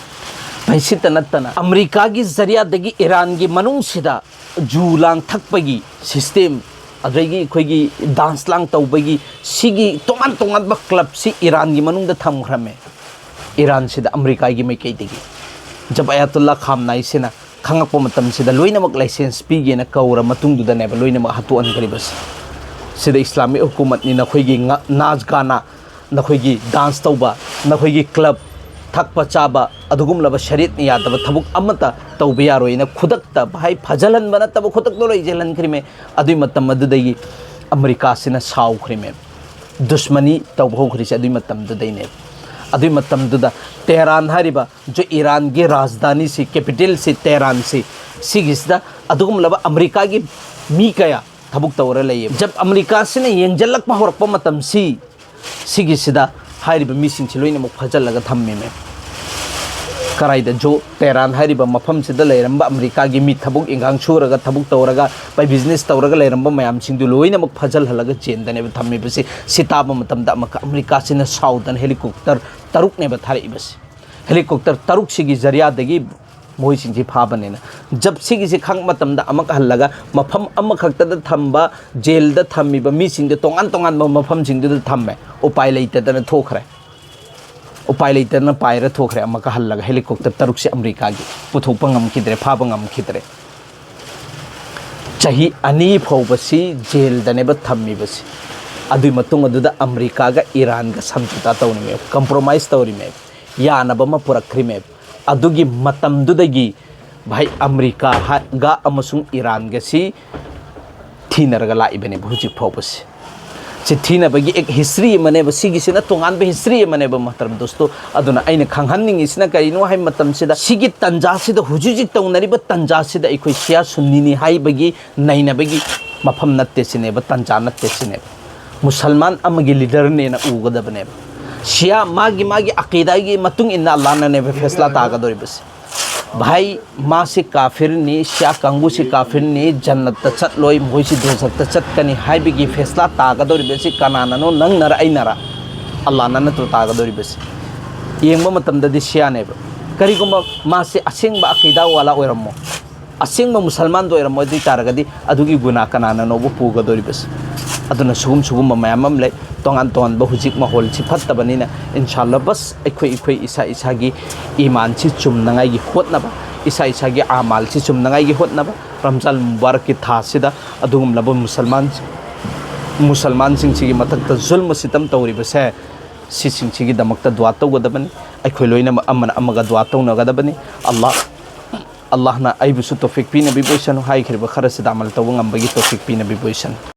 ꯃꯁꯤꯇ ꯅꯠꯇꯅ ꯑꯃꯦꯔꯤꯀꯥꯒꯤ ꯖꯔꯤꯌꯥꯗꯒꯤ ꯏꯔꯥꯟꯒꯤ ꯃꯅꯨꯡꯁꯤꯗ ꯖꯨ ꯂꯥꯡ ꯊꯛꯄꯒꯤ ꯁꯤꯁꯇꯦꯝ, ꯑꯗꯨꯗꯒꯤ ꯑꯩꯈꯣꯏꯒꯤ ꯗꯥꯟꯁ ꯂꯥꯡ ꯇꯧꯕꯒꯤ ꯁꯤꯒꯤ ꯇꯣꯉꯥꯟ ꯇꯣꯉꯥꯟꯕ ꯀ꯭ꯂꯕꯁꯤ ꯏꯔꯥꯟꯒꯤ ꯃꯅꯨꯡꯗ ꯊꯝꯈ꯭ꯔꯝꯃꯦ꯫ ꯏꯔꯥꯟꯁꯤꯗ ꯑꯃꯦꯔꯤꯀꯥꯒꯤ ꯃꯥꯏꯀꯩꯗꯒꯤ ꯖꯕ ꯑꯌꯥꯇꯨꯜꯂꯥ ꯈꯥꯝꯅꯥꯏꯁꯤꯅ ꯈꯪꯉꯛꯄ ꯃꯇꯝꯁꯤꯗ ꯂꯣꯏꯅꯃꯛ ꯂꯥꯏꯁꯦꯟꯁ ꯄꯤꯒꯦꯅ ꯀꯧꯔ ꯃꯇꯨꯡꯗꯨꯗꯅꯦꯕ ꯂꯣꯏꯅꯃꯛ ꯍꯥꯠꯇꯣꯛꯍꯟꯈ꯭ꯔꯤꯕꯁꯦ꯫ ꯁꯤꯗ ꯏꯁꯂꯥꯃꯤꯛ ꯍꯨꯀꯨꯃꯠꯅꯤ, ꯅꯈꯣꯏꯒꯤ ꯉ-, ꯅꯥꯆ ꯒꯥꯅꯥ, ꯅꯈꯣꯏꯒꯤ ꯗꯥꯟꯁ ꯇꯧꯕ, ꯅꯈꯣꯏꯒꯤ ꯀ꯭ꯂꯕ, ꯊꯛꯄ ꯆꯥꯕ, ꯑꯗꯨꯒꯨꯝꯂꯕ ꯁꯔꯤꯌꯠꯅ ꯌꯥꯗꯕ ꯊꯕꯛ ꯑꯃꯠꯇ ꯇꯧꯕ ꯌꯥꯔꯣꯏꯅ ꯈꯨꯗꯛꯇ, ꯚꯥꯏ, ꯐꯖꯜꯍꯟꯕ ꯅꯠꯇꯕ ꯈꯨꯗꯛꯇ ꯂꯣꯏ ꯏꯖꯜꯍꯟꯈ꯭ꯔꯤꯃꯦ꯫ ꯑꯗꯨꯏ ꯃꯇꯝ ꯑꯗꯨꯗꯒꯤ ꯑꯃꯦꯔꯤꯀꯥꯁꯤꯅ ꯁꯥꯎꯈ꯭ꯔꯤꯃꯦ꯫ ꯗꯨꯁꯃꯅꯤ ꯇꯧꯕ ꯍꯧꯈ꯭ꯔꯤꯁꯦ ꯑꯗꯨꯏ ꯃꯇꯝꯗꯨꯗꯩꯅꯦꯕ꯫ ꯑꯗꯨꯏ ꯃꯇꯝꯗꯨꯗ ꯇꯦꯍꯔꯥꯟ ꯍꯥꯏꯔꯤꯕ ꯖꯣ ꯏꯔꯥꯟꯒꯤ ꯔꯥꯖꯙꯥꯅꯤꯁꯤ, ꯀꯦꯄꯤꯇꯦꯜꯁꯤ, ꯇꯦꯍꯔꯥꯟꯁꯤ, ꯁꯤꯒꯤꯁꯤꯗ ꯑꯗꯨꯒꯨꯝꯂꯕ ꯑꯃꯦꯔꯤꯀꯥꯒꯤ ꯃꯤ ꯀꯌꯥ ꯊꯕꯛ ꯇꯧꯔ ꯂꯩꯌꯦꯕ꯫ ꯖꯕ ꯑꯃꯦꯔꯤꯀꯥꯁꯤꯅ ꯌꯦꯡꯁꯤꯜꯂꯛꯄ ꯍꯧꯔꯛꯄ ꯃꯇꯝꯁꯤ, ꯁꯤꯒꯤꯁꯤꯗ ꯍꯥꯏꯔꯤꯕ ꯃꯤꯁꯤꯡꯁꯤ ꯂꯣꯏꯅꯃꯛ ꯐꯥꯖꯤꯜꯂꯒ ꯊꯝꯃꯤꯃꯦ꯫ ꯀꯔꯥꯏꯗ? ꯖꯣ ꯇꯦꯍꯔꯥꯟ ꯍꯥꯏꯔꯤꯕ ꯃꯐꯝꯁꯤꯗ ꯂꯩꯔꯝꯕ ꯑꯃꯦꯔꯤꯀꯥꯒꯤ ꯃꯤ, ꯊꯕꯛ ꯏꯪꯈꯥꯡ ꯁꯨꯔꯒ, ꯊꯕꯛ ꯇꯧꯔꯒ, ꯄꯥꯏ ꯕꯤꯖꯤꯅꯦꯁ ꯇꯧꯔꯒ ꯂꯩꯔꯝꯕ ꯃꯌꯥꯝꯁꯤꯡꯗꯨ ꯂꯣꯏꯅꯃꯛ ꯐꯥꯖꯤꯜꯍꯜꯂꯒ ꯖꯦꯟꯗꯅꯦꯕ ꯊꯝꯃꯤꯕꯁꯤ꯫ ꯁꯤ ꯇꯥꯕ ꯃꯇꯝꯗ ꯑꯃꯨꯛꯀ ꯑꯃꯦꯔꯤꯀꯥꯁꯤꯅ ꯁꯥꯎꯗꯅ ꯍꯦꯂꯤꯀꯣꯞꯇꯔ ꯇꯔꯨꯛꯅꯦꯕ ꯊꯥꯔꯛꯏꯕꯁꯤ꯫ ꯍꯦꯂꯤꯀꯣꯞꯇꯔ ꯇꯔꯨꯛꯁꯤꯒꯤ ꯖꯔꯤꯌꯥꯗꯒꯤ ꯃꯈꯣꯏꯁꯤꯡꯁꯤ ꯐꯥꯕꯅꯤꯅ꯫ ꯖꯞ ꯁꯤꯒꯤꯁꯤ ꯈꯪꯕ ꯃꯇꯝꯗ ꯑꯃꯨꯛ ꯍꯜꯂꯒ ꯃꯐꯝ ꯑꯃꯈꯛꯇꯗ ꯊꯝꯕ, ꯖꯦꯜꯗ ꯊꯝꯃꯤꯕ ꯃꯤꯁꯤꯡꯗꯨ ꯇꯣꯉꯥꯟ ꯇꯣꯉꯥꯟꯕ ꯃꯐꯝꯁꯤꯡꯗꯨꯗ ꯊꯝꯃꯦ꯫ ꯎꯄꯥꯏ ꯂꯩꯇꯗꯅ ꯊꯣꯛꯈ꯭ꯔꯦ꯫ ꯎꯄꯥꯏ ꯂꯩꯇꯗꯅ ꯄꯥꯏꯔ ꯊꯣꯛꯈ꯭ꯔꯦ꯫ ꯑꯃꯨꯛꯀ ꯍꯜꯂꯒ ꯍꯦꯂꯤꯀꯣꯞꯇꯔ ꯇꯔꯨꯛꯁꯦ ꯑꯃꯦꯔꯤꯀꯥꯒꯤ ꯄꯨꯊꯣꯛꯄ ꯉꯝꯈꯤꯗ꯭ꯔꯦ, ꯐꯥꯕ ꯉꯝꯈꯤꯗ꯭ꯔꯦ꯫ ꯆꯍꯤ ꯑꯅꯤ ꯐꯥꯎꯕꯁꯤ ꯖꯦꯜꯗꯅꯦꯕ ꯊꯝꯃꯤꯕꯁꯤ꯫ ꯑꯗꯨꯒꯤ ꯃꯇꯨꯡ ꯑꯗꯨꯗ ꯑꯃꯦꯔꯤꯀꯥꯒ ꯏꯔꯥꯟꯒ ꯁꯝꯖꯨꯇꯥ ꯇꯧꯔꯤꯃꯦꯕ, ꯀꯝꯄ꯭ꯔꯣꯃꯥꯏꯁ ꯇꯧꯔꯤꯃꯦꯕ, ꯌꯥꯅꯕ ꯑꯃ ꯄꯨꯔꯛꯈ꯭ꯔꯤꯃꯦꯕ꯫ ꯑꯗꯨꯒꯤ ꯃꯇꯝꯗꯨꯗꯒꯤ ꯚꯥꯏ, ꯑꯃꯦꯔꯤꯀꯥꯒ ꯑꯃꯁꯨꯡ ꯏꯔꯥꯟꯒꯁꯤ ꯊꯤꯅꯔꯒ ꯂꯥꯛꯏꯕꯅꯦꯕ ꯍꯧꯖꯤꯛ ꯐꯥꯎꯕꯁꯤ꯫ ꯁꯤ ꯊꯤꯅꯕꯒꯤ ꯑꯦꯛ ꯍꯤꯁꯇ꯭ꯔꯤ ꯑꯃꯅꯦꯕ, ꯁꯤꯒꯤꯁꯤꯅ ꯇꯣꯉꯥꯟꯕ ꯍꯤꯁꯇ꯭ꯔꯤ ꯑꯃꯅꯦꯕ ꯃꯍꯇꯔꯝ ꯗꯣꯁꯇꯣ꯫ ꯑꯗꯨꯅ ꯑꯩꯅ ꯈꯪꯍꯟꯅꯤꯡꯉꯤꯁꯤꯅ ꯀꯔꯤꯅꯣ ꯍꯥꯏꯕ ꯃꯇꯝꯁꯤꯗ, ꯁꯤꯒꯤ ꯇꯟꯖꯥꯁꯤꯗ, ꯍꯧꯖꯤꯛ ꯍꯧꯖꯤꯛ ꯇꯧꯅꯔꯤꯕ ꯇꯟꯖꯥꯁꯤꯗ ꯑꯩꯈꯣꯏ ꯁꯤꯌꯥ ꯁꯨꯟꯅꯤꯅꯤ ꯍꯥꯏꯕꯒꯤ ꯅꯩꯅꯕꯒꯤ ꯃꯐꯝ ꯅꯠꯇꯦ ꯁꯤꯅꯦꯕ, ꯇꯟꯖꯥ ꯅꯠꯇꯦ ꯁꯤꯅꯦꯕ꯫ ꯃꯨꯁꯜꯃꯥꯟ ꯑꯃꯒꯤ ꯂꯤꯗꯔꯅꯦꯅ ꯎꯒꯗꯕꯅꯦꯕ꯫ ꯁꯤꯌꯥ ꯃꯥꯒꯤ ꯃꯥꯒꯤ ꯑꯀꯤꯗꯥꯒꯤ ꯃꯇꯨꯡ ꯏꯟꯅ ꯑꯜꯂꯥꯍꯅꯅꯦꯕ ꯐꯦꯁꯂꯥ ꯇꯥꯒꯗꯧꯔꯤꯕꯁꯦ꯫ ꯚꯥꯏ, ꯃꯥꯁꯤ ꯀꯥꯐꯤꯔꯅꯤ, ꯁꯤꯌꯥ ꯀꯥꯡꯕꯨꯁꯤ ꯀꯥꯐꯤꯔꯅꯤ, ꯖꯟꯅꯠꯇ ꯆꯠꯂꯣꯏ, ꯃꯈꯣꯏꯁꯤ ꯗꯣꯖꯈꯇ ꯆꯠꯀꯅꯤ ꯍꯥꯏꯕꯒꯤ ꯐꯦꯁꯂꯥ ꯇꯥꯒꯗꯧꯔꯤꯕꯁꯤ ꯀꯅꯥꯅꯅꯣ? ꯅꯪꯅꯔ ꯑꯩꯅꯔ? ꯑꯜꯂꯥꯍꯅ ꯅꯠꯇ꯭ꯔꯣ ꯇꯥꯒꯗꯧꯔꯤꯕꯁꯤ? ꯌꯦꯡꯕ ꯃꯇꯝꯗꯗꯤ ꯁꯤꯌꯥꯅꯦꯕ꯫ ꯀꯔꯤꯒꯨꯝꯕ ꯃꯥꯁꯤ ꯑꯁꯦꯡꯕ ꯑꯀꯤꯗꯥ ꯋꯥꯂꯥ ꯑꯣꯏꯔꯝꯃꯣ, ꯑꯁꯦꯡꯕ ꯃꯨꯁꯜꯃꯥꯟꯗꯣ ꯑꯣꯏꯔꯝꯃꯣ ꯑꯗꯨ ꯑꯣꯏ ꯇꯥꯔꯒꯗꯤ, ꯑꯗꯨꯒꯤ ꯒꯨꯅꯥ ꯀꯅꯥꯅꯅꯣꯕꯨ ꯄꯨꯒꯗꯧꯔꯤꯕꯁꯦ? ꯑꯗꯨꯅ ꯁꯤꯒꯨꯝ ꯁꯤꯒꯨꯝꯕ ꯃꯌꯥꯝ ꯑꯃ ꯂꯩ꯫ ꯇꯣꯉꯥꯟ ꯇꯣꯉꯥꯟꯕ ꯍꯧꯖꯤꯛ ꯃꯥꯍꯣꯜꯁꯤ ꯐꯠꯇꯕꯅꯤꯅ, ꯏꯟꯁꯥꯜꯂꯥ ꯕꯁ ꯑꯩꯈꯣꯏ ꯑꯩꯈꯣꯏ ꯏꯁꯥ ꯏꯁꯥꯒꯤ ꯏꯃꯥꯟꯁꯤ ꯆꯨꯝꯅꯉꯥꯏꯒꯤ ꯍꯣꯠꯅꯕ, ꯏꯁꯥ ꯏꯁꯥꯒꯤ ꯑꯃꯥꯜꯁꯤ ꯆꯨꯝꯅꯉꯥꯏꯒꯤ ꯍꯣꯠꯅꯕ, ꯔꯝꯖꯥꯟ ꯃꯨꯕꯥꯔꯛꯀꯤ ꯊꯥꯁꯤꯗ ꯑꯗꯨꯒꯨꯝꯂꯕ ꯃꯨꯁꯜꯃꯥꯟ, ꯃꯨꯁꯜꯃꯥꯟꯁꯤꯡꯁꯤꯒꯤ ꯃꯊꯛꯇ ꯖꯨꯜꯃ ꯁꯤꯇꯝ ꯇꯧꯔꯤꯕꯁꯦ, ꯁꯤꯁꯤꯡꯁꯤꯒꯤꯗꯃꯛꯇ ꯗꯨꯋꯥ ꯇꯧꯒꯗꯕꯅꯤ꯫ ꯑꯩꯈꯣꯏ ꯂꯣꯏꯅꯃꯛ ꯑꯃꯅ ꯑꯃꯒ ꯗꯨꯋꯥ ꯇꯧꯅꯒꯗꯕꯅꯤ꯫ ꯑꯜꯂꯥꯍ, ꯑꯜꯂꯥꯍꯅ ꯑꯩꯕꯨꯁꯨ ꯇꯧꯐꯤꯛ ꯄꯤꯅꯕꯤꯕ ꯑꯣꯏꯁꯅꯨ, ꯍꯥꯏꯈ꯭ꯔꯤꯕ ꯈꯔꯁꯤꯗ ꯑꯃꯜ ꯇꯧꯕ ꯉꯝꯕꯒꯤ ꯇꯧꯐꯤꯛ ꯄꯤꯅꯕꯤꯕ ꯑꯣꯏꯁꯅꯨ꯫